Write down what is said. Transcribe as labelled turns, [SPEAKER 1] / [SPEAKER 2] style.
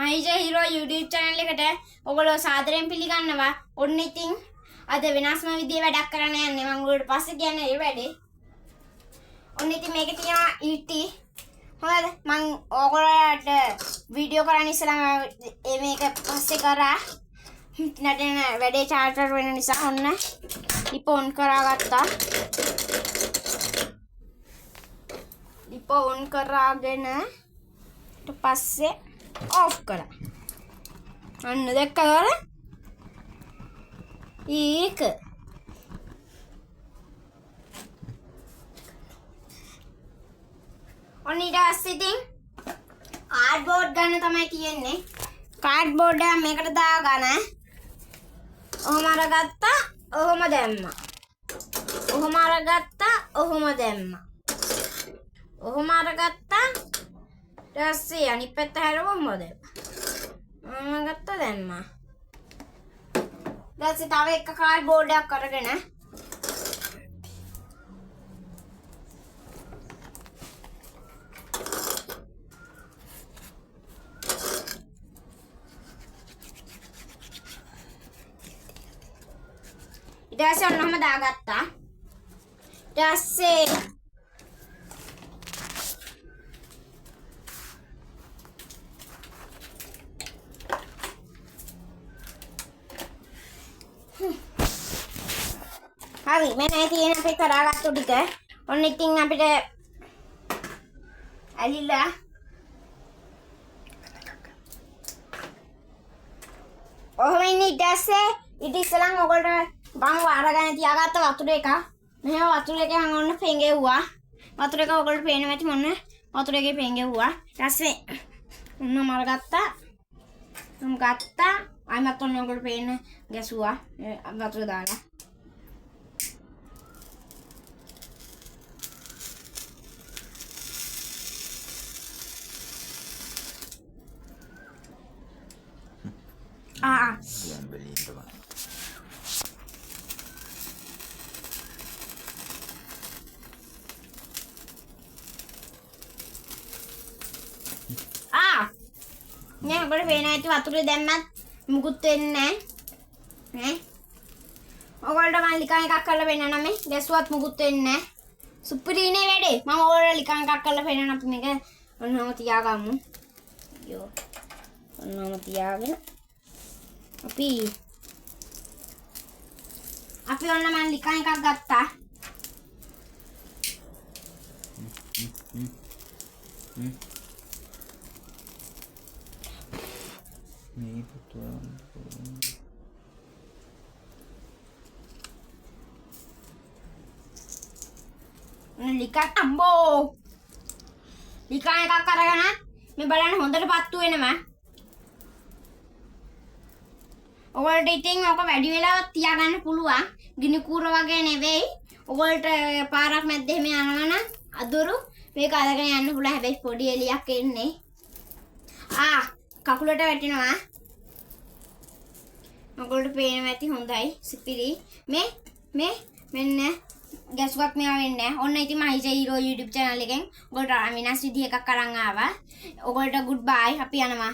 [SPEAKER 1] මහිජ hero YouTube channel එකට ඔයගොල්ලෝ සාදරයෙන් පිළිගන්නවා. ඔන්න ඉතින් අද වෙනස්ම විදිහේ වැඩක් කරන්න යන්නේ. මම ඔයගොල්ලෝට පස්සේ කියන්නේ ඒ වැඩේ. ඔන්න ඉතින් මේකේ තියෙනවා ඊටි. හොඳද? මං ඔයගොල්ලෝට වීඩියෝ කරන්න ඉස්සෙල්ලාම ඒ මේක පස්සේ කරා. නැටෙන වැඩේ චාර්ජර් වෙන නිසා ඔන්න ලිප ඔන් කරාගත්තා. ලිප ඔන් කරාගෙන ඊට පස්සේ ඔෆ් කරා. අන්න දැක්කද ඔයාලා? ඒක ඔන්න ඊට පස්සේ ඉතින් කාඩ්බෝඩ් ගන්න තමයි තියෙන්නේ. කාඩ්බෝඩ් එක මේකට දාගන්න. ඔහොම අරගත්තා, ඔහොම දැම්මා. ඔහොම අරගත්තා, ඔහොම දැම්මා. ඔහොම අරගත්තා. ඊට පස්සේ අනිත් පැත්ත හැරෙවම දැම්මා. ඔහොම ගත්තා දැම්මා. ඊට පස්සේ තව එක කාඩ්බෝඩ් එකක් අරගෙන ඊට පස්සේ ඔන්න ඔහම දාගත්තා. ඊට පස්සේ හරි, මෙන්න ඒ තියෙන අපේ කරාගත්තු ටික. ඔන්න ඉතින් අපිට ඇලිලා ඔහොම ඉන්නේ. ඊට පස්සේ ඊට ඉස්සෙල්ලම ඔයගොල්ලෝ මං අරගෙන තියාගත්ත වතුර එක. මෙහෙම වතුර එක මං ඔන්න පෙඟෙව්වා. වතුර එක ඔයගොල්ලෝ පේනවා ඇති, මොන්න වතුර එකේ පෙඟෙව්වා. ඊට පස්සේ ඔන්න මම අරගත්තා. මම ගත්තා. ආයෙමත් ඔන්න ඔයගොල්ලෝ පේන ගැසුවා වතුර දාලා. ආ
[SPEAKER 2] ගියන් බැලීම තමයි.
[SPEAKER 1] ආ නෑ, ඔයගොල්ලෝ පේන ඇති වතුරේ දැම්මත් මුකුත් වෙන්නේ නෑ නේ. ඔයගොල්ලන්ට මම ලිකන් එකක් කරලා පෙන්නන්න. මේ ගැසුවත් මුකුත් වෙන්නේ නෑ. සුපිරිනේ වැඩේ. මම ඔයගොල්ලෝ ලිකන් එකක් කරලා පෙන්නන්න. අපි මේක ඔන්නම තියාගමු. අයියෝ, ඔන්නම තියාගෙන අපි අපි ඔන්න මම ලිකන් එකක් ගත්තා.
[SPEAKER 2] මේ පුතුවන්
[SPEAKER 1] ඔන්න ලිකන්, අම්බෝ, ලිකන් එකක් අරගෙන මේ බලන්න හොඳට පත්තු වෙනවා. ඔයගොල්ලන්ට ඉතින් ඔක වැඩි වෙලාවක් තියාගන්න පුළුවන්. ගිනි කූර වගේ නෙවෙයි. ඔයගොල්ලන්ට පාරක් මැද්ද එහෙම යනවා නම් අදුරු මේක අරගෙන යන්න පුළුවන්. හැබැයි පොඩි එලියක් එන්නේ. ආ කකුලට වැටෙනවා. ඔයගොල්ලන්ට පේනවා ඇති. හොඳයි සුපිරි. මේ මේ මෙන්න ගැසුවක් මෙයා වෙන්නේ නැහැ. ඔන්න ඉතින් මහිජ හීරෝ YouTube channel එකෙන් ඔයගොල්ලන්ට වෙනස් විදිහ එකක් අරන් ආවා. ඔයගොල්ලන්ට ගුඩ් බයි. අපි යනවා.